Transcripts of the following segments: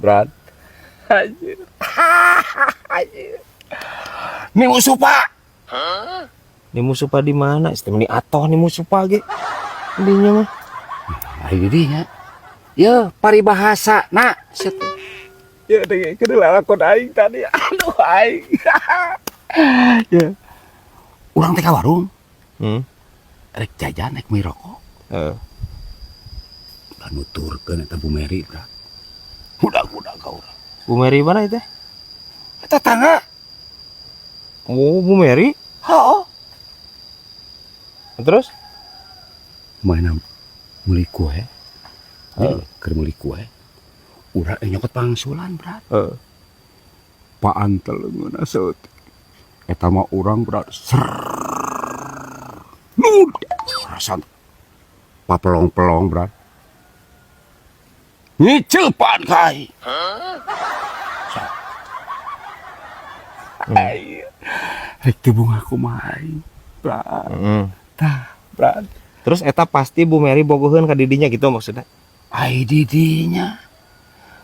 Brad. Anjir. Anjir. Nih musupa. Ni musupa di mana? Istimewa ni atoh ni musupa ge. Dinya mah. Ari dinya. Ye, paribahasa na set. Ya dengekeun lalakon aing tadi. Aduh aing. Ya. Urang teh ka warung. Rek jajan, rek meuli rokok. Heeh. Udah nuturkeun eta Bu Meri, Bra. Hudag-hudag ka urang. Bu Meri mana itu? Eta tangga. Oh, Bu Meri? Heeh. Terus? Mana meuli kue? Heeh. Keur meuli kue. Urang nyokot pangsulan, Bra. Heeh. Paantel leungeunna saeutik. Eta mah urang, Bra. Ser. Nud. Rasan papelong-pelong, Bra. Ngiceupan ka aing. Aing. Rek teu bunga kumaha aing, Bra. Tah, Bra. Terus eta pasti Bu Meri bogoheun ka didinya gitu maksudnya. Ai didinya.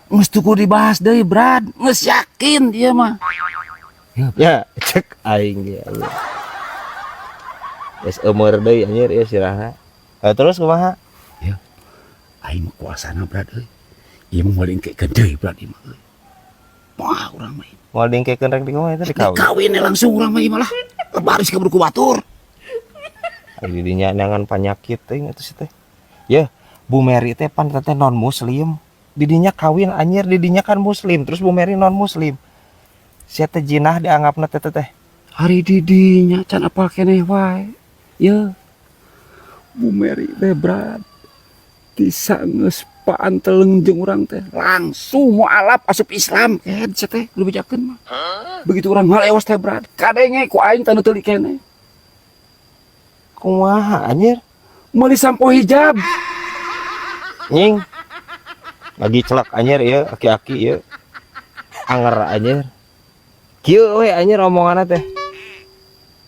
Geus teu kudu dibahas deui, Brad. Geus yakin dia mah. Ya, cek aing ge. Geus eumeur deui anjir ieu sirahna. Terus kumaha? Ya. Aing mah kuasana, Brad euy. Ieu mah moal diengkekeun deui, Brad ieu mah euy. Wah, urang mah. Moal diengkekeun rek di kumaha eta dikawin? Dikawin langsung urang mah ieu mah lah. Lebaris ka buku batur. Ai didinya neangan panyakit teuing atuh si teh. Ya, Bu Meri teh pan teh non muslim. Didinya kawin anjir, didinya kan muslim, terus Bu Meri non muslim. Sia teh jinah dianggapna teh teh. Hari didinya can apal keneh wae. Ye. Bu Meri teh, Brad. Tisa geus paanteleng jeung urang teh langsung mualaf asup Islam kehed sia teh kudu bejakeun mah. Begitu urang ngalewas teh, Brad, kadenge ku aing teh nu teuli keneh. Kumaha anjir? Meuli sampo hijab. Nying. Lagi celak anjir ieu aki-aki ieu. Anger anjir. Kieu we anjir omonganna teh.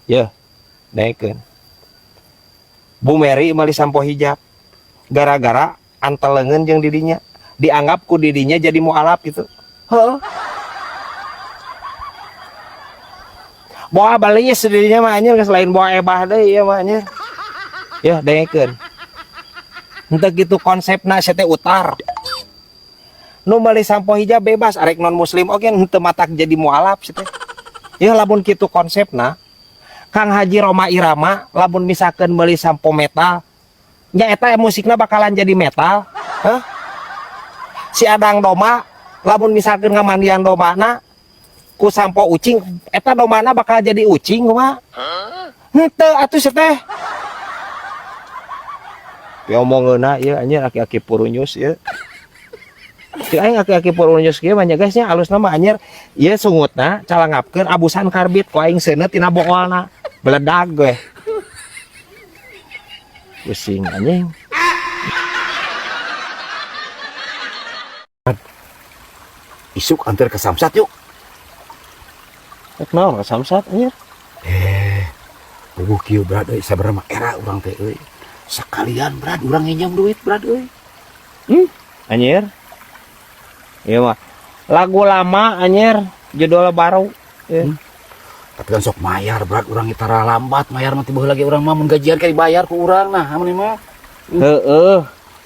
Yeuh, naikeun. Bu Meri meuli sampo hijab. Gara-gara anteleungeun jeung didinya. Dianggap ku didinya jadi mualaf gitu. Heeh. Boa balis didinya mah anjir, geus lain boa ebah deui ieu mah anjir. Yeuh, dengekeun. Henteu kitu konsepna sia teh utar. Nu meuli sampo hijab bebas arek non muslim oge henteu matak jadi mualaf sia teh. Yeuh lamun kitu konsepna Kang Haji Rhoma Irama lamun misalkeun meuli sampo metal nya eta musikna bakalan jadi metal. Hah? Si Adang Doma lamun misalkeun ngamandian domana ku sampo ucing eta domana bakal jadi ucing kumaha? Henteu atuh sia teh. Piomongeuna ieu anjir aki-aki purunyus ieu. Cek aing aki-aki purunyus kieu mah nya guys nya alusna mah anjir ieu sungutna calangapkeun abusan karbit ku aing seuneu tina boolna beledag we. Pusing anjing. Isuk antar ke Samsat yuk. Rek naon ke Samsat anjir? Puguh kieu Brad euy, sabarna mah era urang teh euy. Sekalian Brad urang nginjem duit Brad euy. Anjir. Ieu mah lagu lama anjir, judul baru. Tapi kan sok mayar Brad, urang tara lambat mayar mah tiba lagi urang mah mun gajian ka dibayar ku urang nah amun mah. Heeh.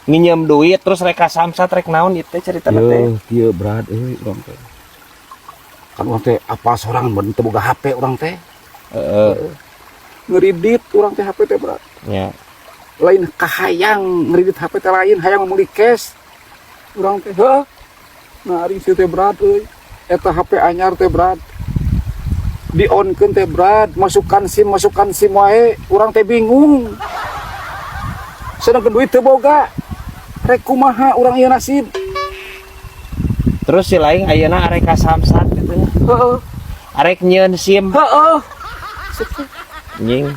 Nginjem duit terus rek ka Samsat rek naon ieu teh caritana teh. Yeuh, kieu Brad euy urang teh. Kan urang teh apal sorangan mun teu boga HP urang teh. Heeh. Ngeridit urang teh HP teh Brad. Nya. Lain kahayang ngeridit HP teh lain hayang meuli cash. Urang teh heuh. Nah ari sieu teh Brad euy. Eta HP anyar teh Brad. Di-onkeun teh Brad, masukkan SIM wae, urang teh bingung. Sedangkan duit teu boga. Rek kumaha urang ieu nasib. Terus si lain ayeuna arek ka Samsat gitu nya. Heeh. Arek nyieun SIM. Heeh. Nying.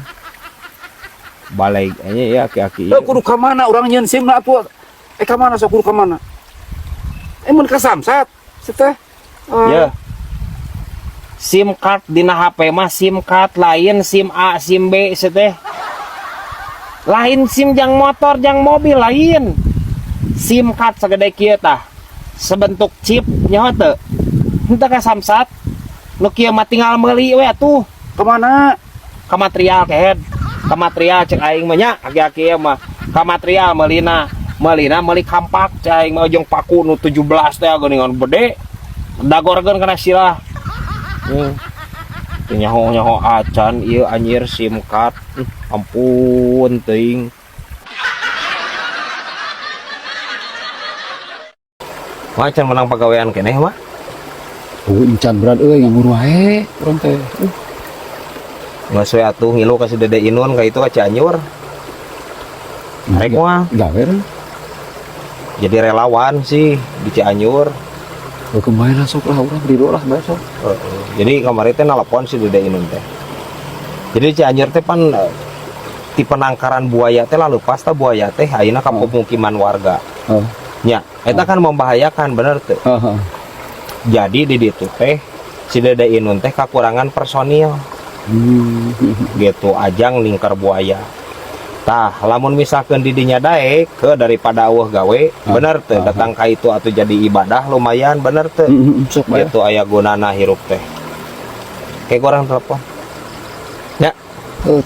Balik aja ya aki-aki. Heuh, kudu ka mana urang nyieun SIM na atuh? Ka mana sok kudu ka mana? Mun ka Samsat, si teh. Ya. SIM card dina HP mah SIM card lain SIM A, SIM B si teh. Lain SIM jang motor, jang mobil lain. SIM card sagede kieu tah. Sebentuk chip nyaho teu? Henteu ka Samsat. Nu kieu mah tinggal meuli we atuh. Kemana? Ka material kehed. Ka material cek aing mah nya, aki-aki mah. Ka material meulina. Meulina meuli kampak cek aing mah jeung paku nu 17 teh geuningan gede. Dagorkeun kana sirah. Teu nyaho-nyaho acan ieu anjir SIM card. Ampun teuing. Mah can menang pagawean keneh mah. Oh, encan berat euy nganggur wae urang teh. Geus we atuh ngilu ka si Dede Inun ka itu ka Cianjur. Rek mah Gawe lah. Jadi relawan sih di Cianjur. Oh, kemarin lah sok lah urang ridho lah bae sok. Heeh. Jadi kemarin teh nelpon si Dede Inun teh. Jadi Cianjur teh pan di penangkaran buaya teh lalu pas tah buaya teh ayeuna ka pemukiman warga. Nya, eta kan membahayakan bener teu? Heeh. Jadi di ditu teh si Dede Inun teh kekurangan personil. Gitu ajang lingkar buaya. Tah, lamun misalkan didinya daek ke daripada eueuh gawe, bener teu datang ka itu atau jadi ibadah lumayan bener teu? Sok bae. Gitu aya gunana hirup teh. Kayak orang telepon. Ya.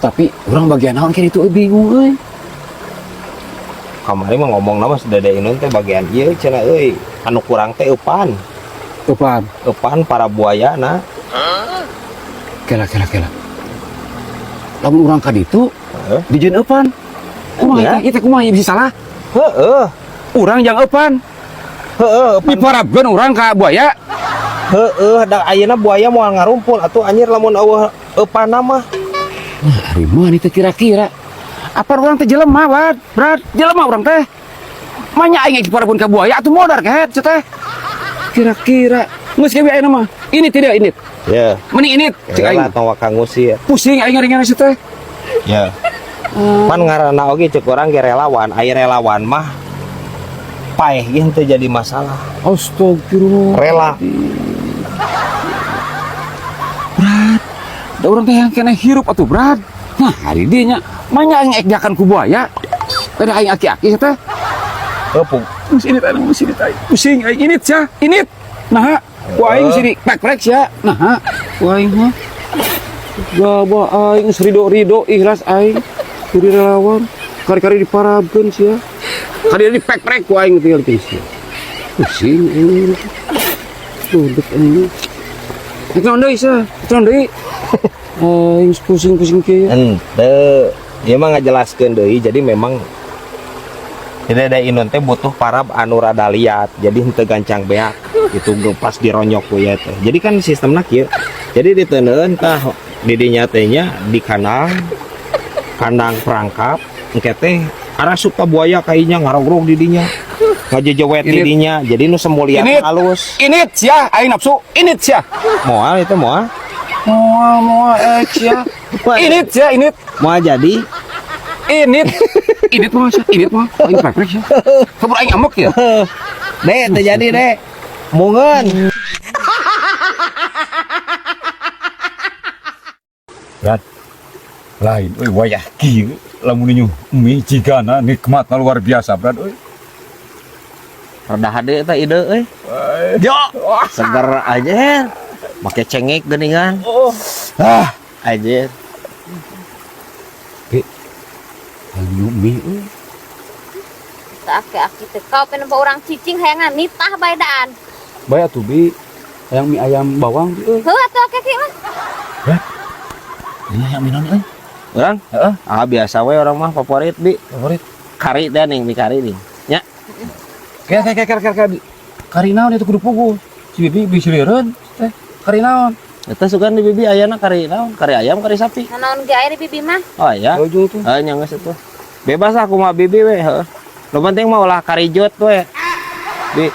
Tapi urang bagian naon kieu itu bingung euy. Kamari mah ngomong nama si Dede Inun teh bagian ieu cenah euy, anu kurang teh eupan. Eupan. Eupan para buaya na. Kela kela kela. Lamun urang ka ditu, Heeh. dijieun eupan. Kumaha Ya. teh? Ieu teh kumaha bisa salah? Heeh. Urang jang eupan. Heeh, eupan. Diparabkeun urang ka buaya. Heeh, da ayeuna buaya moal ngarumpul atuh anjir lamun eueuh eupanna mah. Nah, ari mah teh kira-kira. Apa urang teh jelema, Bad? Brad, jelema urang teh. Manya aing diparabkeun ka buaya atuh modar kehet cenah teh. Kira-kira geus kieu ayeuna mah. Ini tidak ini. Ya. Mending ini cek aing. Lah tong waka ngusir. Pusing aing ngaringan sia teh. Ya. Pan ngaranna oge cek urang ge relawan, aya relawan mah paeh ge henteu jadi masalah. Astagfirullah. Rela. Brad, da urang teh yang kena hirup atuh Brad. Nah, hari dieu nya manya aing ek ku buaya. Pada aing aki-aki sia teh. Heuh, Geus ini teh, geus ini teh. Pusing aing init sia, init. Nah, ku aing sini prek-prek sia. Nah, ku aing mah. Gabah aing geus ridho-ridho ikhlas aing. Jadi relawan, kari-kari diparabkeun sia. Kari di prek-prek ku aing tinggal di sia. Pusing aing. Duduk aing. Rek naon deui sia? Rek naon deui? Aing pusing-pusing kieu. Henteu. Ieu mah ngajelaskeun deui jadi memang Dede Inun teh butuh parab anu rada liat, jadi henteu gancang beak. Itu ge pas dironyok ku ieu teh. Jadi kan sistemna kieu. Jadi diteundeun tah didinya teh nya di kandang, kandang perangkap, engke teh arasup ka buaya kainya ngarogrog di dinya. Ngajejewet di Init. dinya. Jadi nu semulia Init. halus. Init sia, aing nafsu. Init sia. Moal itu moal. Moal moal sia. Init sia, init. Moal jadi. Init. Init mah sia, init mah. Aing prek-prek sia. Kabur aing amok ya. Dek, teu jadi dek. Mungeun. Brad. Lain euy wayah kieu lamun ninyu mie jigana nikmatna luar biasa Brad euy. Rada hade eta ide euy. Jo. Seger aja. Make cengek geuningan. Oh. Ah, aja. Bi. Lamun mie euy. Teu aki-aki teh kau pengen urang cicing hayangan nitah bae daan. Bae atuh Bi. Hayang mie ayam bawang Bi euy. Heuh atuh aki-aki mah. Brad. Ini hayang mie naon euy? Urang? Heeh. Ah, biasa we urang mah favorit Bi. Favorit. Kari teh ning mie kari ning. Nya. Kaya kaya kaya kaya kaya Kari naon itu kudu puguh. Si Bibi bisi lieureun teh. Kari naon? Eta sugan di Bibi ayana kari naon? Kari ayam, kari sapi. Naon ge aya di Bibi mah? Oh iya. Ujung tuh. Heeh, nya geus atuh. Bebas lah kumaha Bibi we, heuh. Nu penting mah ulah karijut we. Bi.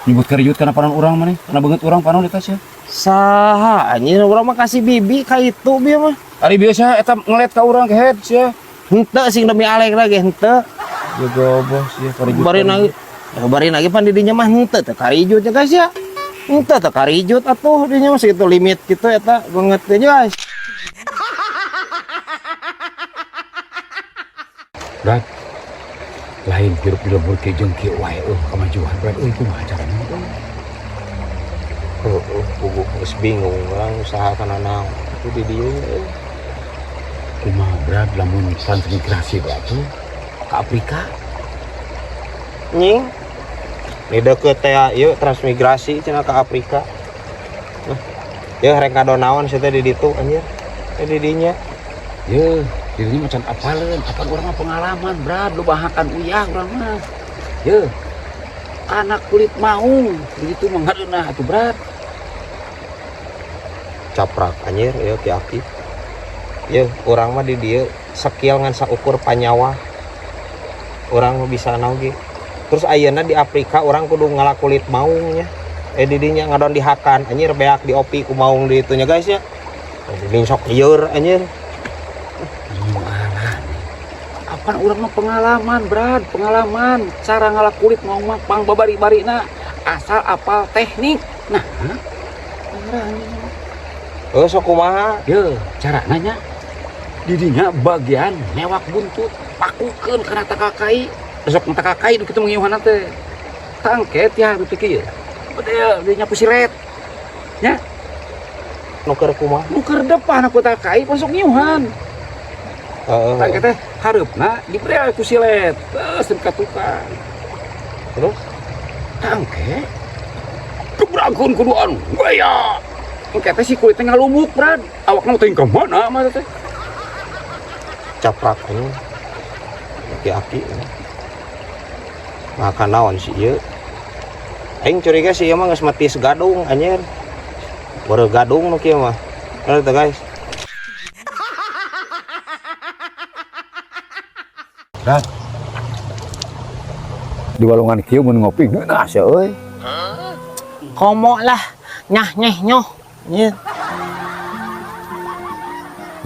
Nyebut karijut kana panon urang maneh, kana beungeut urang panon eta sia. Saha anjir urang mah kasih Bibi ka itu bi mah. Ari biasa eta ngelet ka urang kehed sia. Henteu sing demi alek lagi henteu. Ya goboh sia karijut. Bari lagi, bari lagi pan didinya mah henteu teh karijut ya guys ya. Henteu teh karijut atuh dinya mah segitu limit gitu eta banget teh guys. Brad. Lain hirup di lembur kieu jeung kieu wae euy kamajuan, Brad, euy, kumaha carana euy? Heeh, puguh geus bingung urang usaha kana naon atuh di dieu euy. Kumaha, Brad, lamun transmigrasi we atuh ke Afrika? Nying. Di deket teh ieu transmigrasi cenah ke Afrika. Nah, ya rek naon sia teh di ditu anjir. Eh, di dinya. Ye, dirinya macan apaleun, apan urang mah pengalaman, Brad, lu bahakan uyah urang mah. Ye. Anak kulit maung, begitu menghadeunah atuh, Brad. Caprak anjir ieu Ki Aki. Ye, urang mah di dieu skill ngan saukur panyawa. Urang mah bisa naon ge. Terus ayeuna di Afrika urang kudu ngala kulit maung nya. Eh, di dinya ngadon dihakan anjir, beak diopi ku maung di itunya, guys, ya. Di sok lieur anjir. Gimana nih? Apan urang mah pengalaman, Brad, pengalaman. Cara ngala kulit maung mah pang babari-barina asal apal teknik. Nah, orangnya. Oh, sok kumaha? Ye, cara nanya. Didinya bagian newak buntut, pakukeun kana takakai. Besok takakai nu kitu mengiuhan teh. Tangket ya nu kieu. Bedel dia nyapu silet. Nu keur kumaha? Nu keur depan aku takakai masuk ngiuhan. Heeh. Tangket teh hareupna dibere ku silet. Terus ka tukang. Terus? Tangke gebrakeun kuduan. Gaya. Engke teh si kulitnya ngalumuk, Brad. Awakna teh ka mana mah teh? Caprak anjing. Ki Aki. Makan naon sih ieu? Aing curiga sih ieu mah geus mati segadung anjir. Baru gadung nu kieu mah. Bener teh, guys? Brad. Di walungan kieu mun ngopi ngeunah sia euy. Komo lah, nyah nyeh nyoh. Anjir.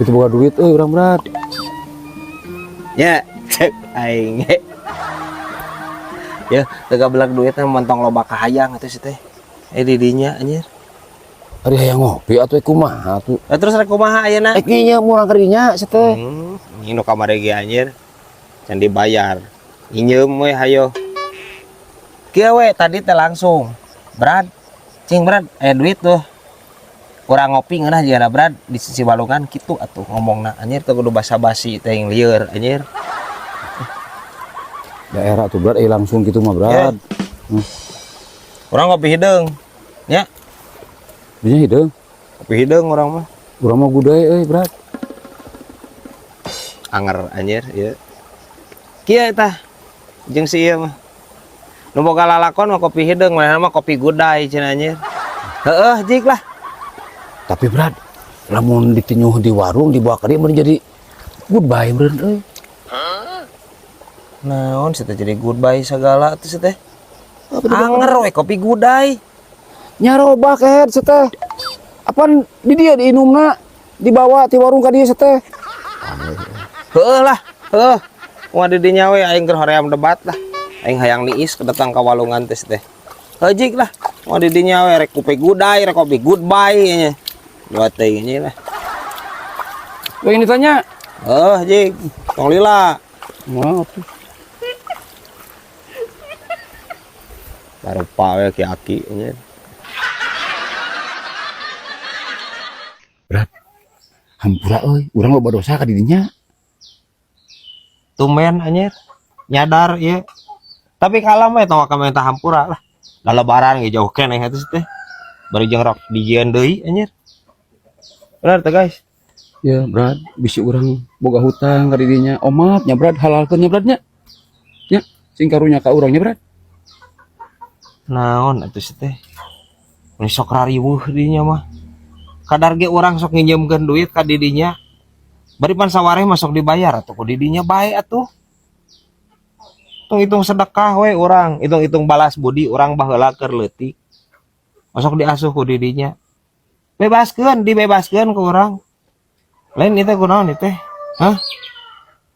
Itu boga duit euy urang, Brad. Ya, cek aing. Ya, teu gablek duitna mentong loba kahayang atuh si teh. Eh, di dinya anjir. Ari hayang ngopi atuh kumaha atuh? Eh, terus rek kumaha ayeuna? Rek nginyeum urang ka dinya sia teh. Ini nu kamari ge anjir. Can dibayar. Nginyeum we hayo. Kieu we tadi teh langsung. Brad, cing Brad, duit tuh. Urang ngopi ngeunah jeung Brad di sisi walungan kitu atuh ngomongna anjir, teu kudu basa-basi teh yang lieur anjir. Daerah tuh, Brad, langsung gitu mah, Brad. Ya. Urang ngopi hideung. Nya. Dinya hideung. Kopi hideung urang mah. Urang mah gudai euy, Brad. Anger anjir ieu. Kieu tah jeung si ieu mah. Nu boga lalakon mah kopi hideung, manehna mah kopi gudai cenah anjir. Heeh, jik lah. Tapi Brad, lamun ditinyuh di warung dibawa ka dieu meureun jadi goodbye meureun euy. Naon sih teh jadi goodbye segala tuh sih teh. Anger we kopi gudai. Nyaroba kehed sih teh. Apan di dia diinumna dibawa ti warung ka dieu sih teh. Heeh lah, heeh. Kumaha di dinya we aing keur hoream debat lah. Aing hayang niis kedatang ka walungan teh sih teh. Heuh lah. Kumaha di dinya we rek kopi gudai, rek kopi goodbye nya. Dua teh nya lah. Weh ini tanya. Heuh, jik. Tong lila. Wah, tuh. Baru we Ki Aki nya. Brad. Hampura euy, urang loba dosa ka didinya. Tumben anjir. Nyadar ieu. Tapi kalah mah eta mah minta hampura lah. Lah lebaran ge jauh keneh atuh teh. Bari jeung rok dijieun deui anjir. Benar teh, guys? Ya, Brad, bisi urang boga hutang ka didinya. Omat nya, Brad, halalkeun nya, Brad, nya. Nya, sing karunya ka urang nya, Brad. Naon atuh sih teh? Mun sok rariweuh dinya mah. Kadar ge urang sok nginjeumkeun duit ka didinya. Bari pan sawareh mah sok dibayar atuh ku didinya bae atuh. Hitung-hitung sedekah we urang, hitung-hitung balas budi urang baheula keur leutik. Masuk diasuh ku didinya. Bebaskeun, dibebaskeun ku urang. Lain ieu teh kunaon ieu teh? Hah?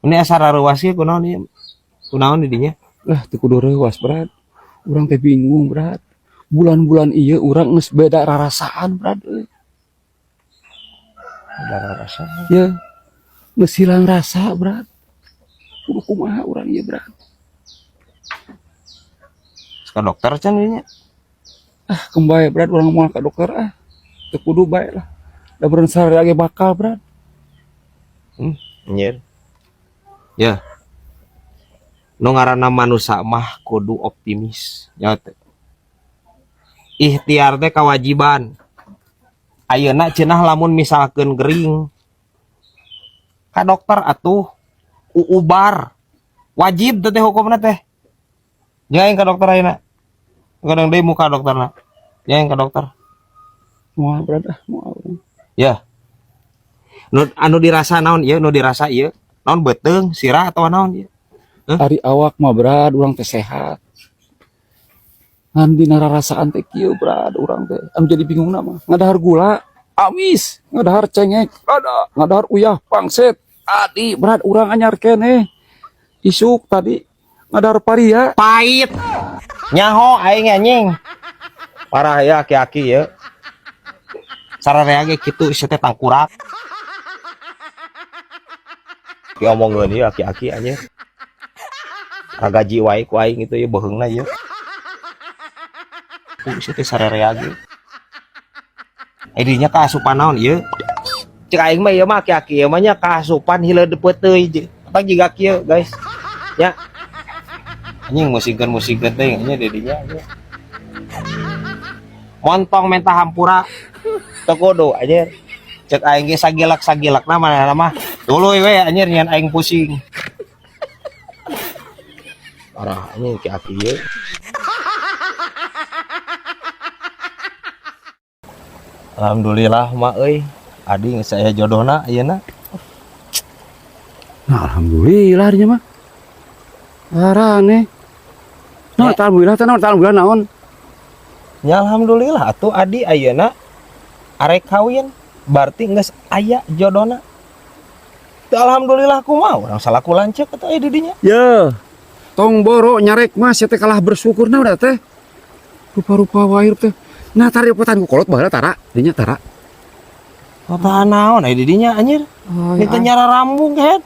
Ini asa raruas ieu kunaon ieu? Kunaon didinya? Lah teu kudu reuas, Brad. Urang teh bingung, Brad. Bulan-bulan ieu urang geus beda rarasaan, Brad euy. Beda rarasaan. Ya. Geus hilang rasa, Brad. Kudu kumaha urang ieu, Brad? Ka dokter can dinya. Ah, kembali Brad, urang moal ka dokter ah. Teu kudu bae lah. Da beureun sararea ge bakal, Brad. Anjir. Ya. Nu ngaranna manusa mah kudu optimis. Ya teh. Ikhtiar teh kewajiban. Ayeuna cenah lamun misalkeun gering ka dokter atuh uubar. Wajib teh hukumna teh. Jangan ka dokter ayeuna. Kadang deui muka dokterna. Jangan ka dokter. Moal, Brad, ah, moal urang. Ya. Nu anu dirasa naon ieu, nu dirasa ieu? Naon beuteung, sirah atawa naon ieu? Hah? Ari awak mah, Brad, urang teh sehat. Ngan dina rarasaan teh kieu, Brad, urang teh. Anu jadi bingungna mah. Ngadahar gula, amis, ngadahar cengek, ada, ngadahar uyah, pangset. Adi, Brad, urang anyar keneh. Isuk tadi ngadahar paria. Pahit. Nyaho aing anjing. Parah ya aki-aki ya. Sararea ge kitu sia teh tangkurak. Diomongeun ieu aki-aki anjing. Ragaji wae ku aing itu ya beuheungna ieu. Ku sia teh sararea ge. Dinya kaasupan naon ieu? Cek aing mah ieu mah aki-aki ieu mah nya kaasupan hileud peuteuy. Apa jiga kieu, guys. Ya. Anjing musikeun-musikeun teh nya di dinya anjing. Montong minta hampura. Teu kudu anjir. Cek aing ge sagilak-sagilakna manehna mah tuluy we anjir nyian aing pusing. Parah anjing ki-aki ieu. Alhamdulillah mak euy. Adi geus aya jodohna ayeuna. Nah, alhamdulillah dinya mah. Arane. Nah, Ya. alhamdulillah teh naon, alhamdulillah naon? Ya alhamdulillah atuh adi ayeuna arek kawin berarti geus aya jodohna. Teu alhamdulillah kumaha urang salaku lanceuk atuh aya di dinya. Ye. Tong boro nyarek mah sia teh kalah bersyukurna udah teh. Rupa-rupa wae hirup teh. Nah, tara dipotan ku kolot baheula tara, dinya tara. Potaan naon aya di dinya anjir? Oh, Ni teh nyara rambung head.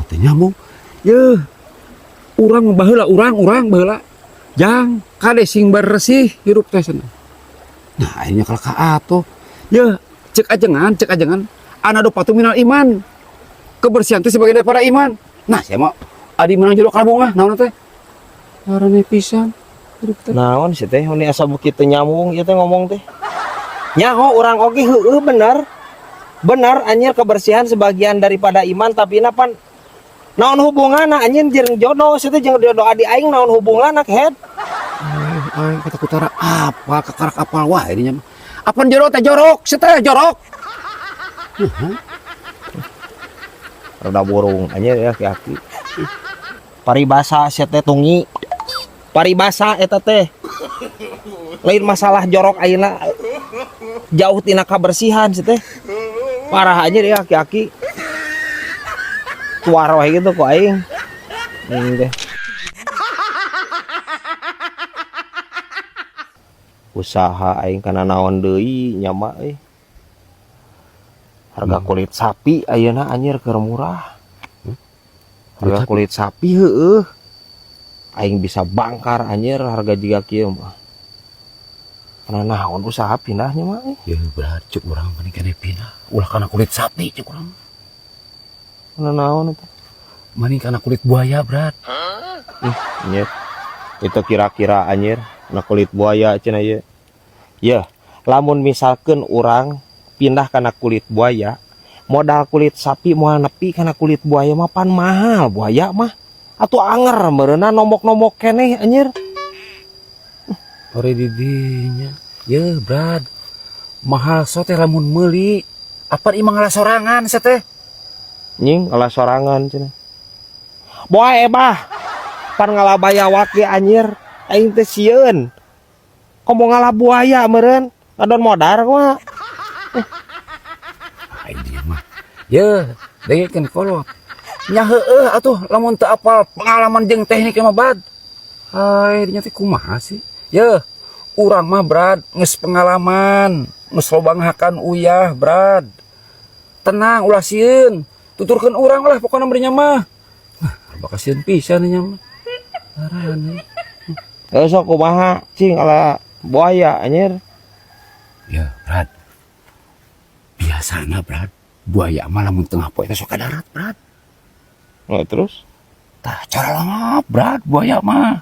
Teh nyambung. Ye. Urang baheula urang baheula. Jang kade sing bersih hirup teh cenah. Nah, akhirnya kalah ka atuh. Ye, cek ajengan ana patu minal iman. Kebersihan teh sebagian daripada iman. Nah, saya mah adi menang jodoh kalbungah naon teh? Arane pisan hirup teh. Naon sih teh ini asa beuki teu nyambung ieu teh ngomong teh. Nyaho urang oge heueuh bener. Bener anjir kebersihan sebagian daripada iman tapi na pan naon hubunganna anjir jeung jodoh sih teh jeung jodoh adi aing naon hubunganna head. Aing kata kutara apa kakarak apal wae dinya mah. Apan jodoh teh jorok, sih teh jorok. Rada burung anjir ya aki-aki. Paribasa sia teh tungi. Paribasa eta teh. Lain masalah jorok ayeuna jauh tina kabersihan sih teh. Parah aja ya aki-aki. Tuar wae gitu ku aing. Ini teh. Usaha aing kana naon deui nya mah euy. Harga kulit sapi ayeuna anjir keur murah. Harga kulit sapi heueuh. Aing bisa bangkar anjir harga jiga kieu mah. Karena naon usaha pindahnya mah euy. Ya berat cuk urang mending kene pindah. Ulah kana kulit sapi cuk urang. Karena naon itu? Mending kana kulit buaya, Brad. Ih, anjir. Itu kira-kira anjir na kulit buaya cenah ieu. Ya, lamun misalkeun urang pindah kana kulit buaya, modal kulit sapi moal nepi kana kulit buaya mah pan mahal buaya mah. Atuh anger meureunna nombok-nombok keneh anjir. Ore di dinya. Ye, Brad. Mahal so teh lamun meuli. Apa imah ngalah sorangan sia teh? Nying ngalah sorangan cenah. Boa ebah. Pan ngalah bayawak ge anjir. Aing teh sieun. Komo ngalah buaya meureun. Ngadon modar kumaha. Aing dia mah. Ye, dengekeun kolot. Nya heueuh atuh lamun teu apal pengalaman jeung teknik mah Brad. Hai, dinya teh kumaha sih? Ye, urang mah Brad geus pengalaman, geus loba ngahakan uyah Brad. Tenang ulah sieun, tuturkeun urang lah pokona mah dinya mah. Nah, bakal sieun pisan dinya mah. Arane. Sok kumaha cing ala buaya anjir. Ya, Brad. Biasana, Brad, buaya mah lamun tengah poe teh sok ka darat, Brad. Nah, terus Tah, cara langap, Brad, buaya mah.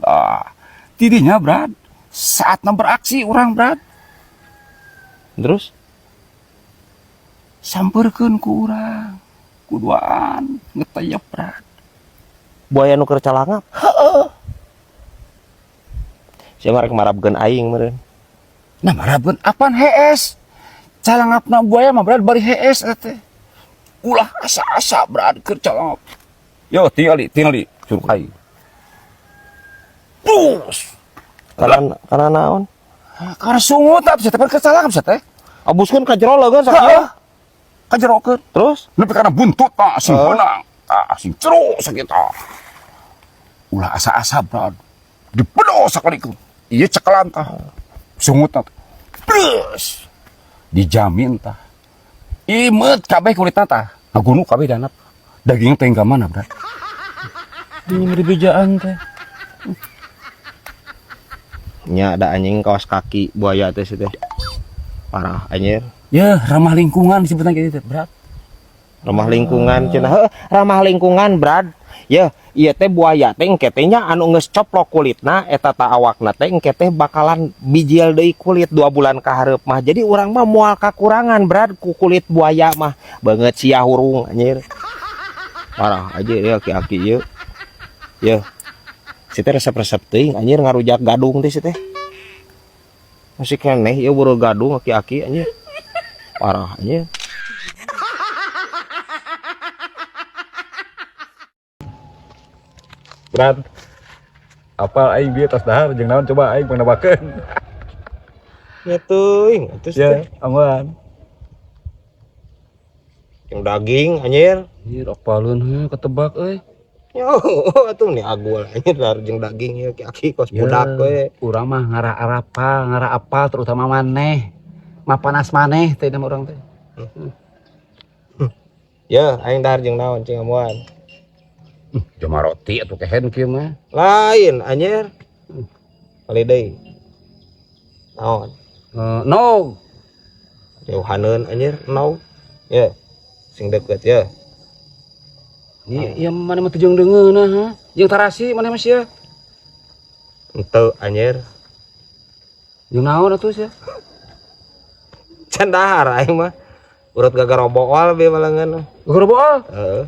Ah, tidinya, Brad, saatna beraksi urang, Brad. Terus Samperkeun ku urang. Kuduaan ngetayap, Brad. Buaya nu keur calangap. Heeh. Sia mah rek marabkeun aing meureun. Nah, marabkeun apaan hees? Calangapna buaya mah, Brad, bari hees eta teh. Ulah asa-asa, Brad, keur calangap. Yo, tingali, tingali, suruh aing. Terus. Karena naon? Karena sungut atuh sia teh keur calangap sia teh. Abuskeun ka jero leugeun sakieu. Heeh. Kajerokeun. Terus Nepi kana buntut tah sing Heeh. beunang. Ah, sing jero sakitu. Ulah asa-asa, Brad. Dipedo sakali ku. Ieu cekelan tah. Sungut tah. Terus dijamin tah. Imeut kabeh kulitna tah. Ngagunuk kabeh danap. Dagingnya teh ka mana, Brad? Ini mere bejaan teh. Nya ada anjing kaos kaki buaya teh sih teh. Parah anjir. Ya, ramah lingkungan disebutnya gitu teh, Brad. Ramah lingkungan cenah. Heuh, ramah lingkungan, Brad. Ya, ieu teh buaya teh engke teh nya anu geus coplok kulitna eta ta awakna teh engke teh bakalan bijil deui kulit 2 bulan ka hareup mah. Jadi urang mah moal kakurangan, Brad, ku kulit buaya mah. Beungeut sia hurung anjir. Parah aja ya aki-aki ieu. Ya. Si teh resep-resep teuing anjir ngarujak gadung teh si teh. Masih keneh ieu buru gadung aki-aki anjir. Parah anjir. Brad, apal aing bieu tas dahar jeung naon coba aing pangnabakeun. Nya teuing atuh Ya, aman. Jeung daging anjir. Anjir apaleun heuh ketebak euy. Yo, atuh nih agul anjir dahar jeung daging ieu aki-aki kos budak we. Urang mah ngarah arapal, ngarah apal terutama maneh. Mapanas maneh teh nama urang teh. Ya, aing dahar jeung naon cing amuan. Jama roti atuh kehen kieu mah. Lain anjir. Kali deui. Naon? No. Jauhaneun anjir, no. Ya. Sing deket ya. Iya, iya maneh mah teu jeung deungeunah ha. Jeung tarasi maneh mah sia. Henteu anjir. Jeung naon atuh sia? Can dahar aing mah. Urut gagarobool be malengan. Gagarobool? Heeh.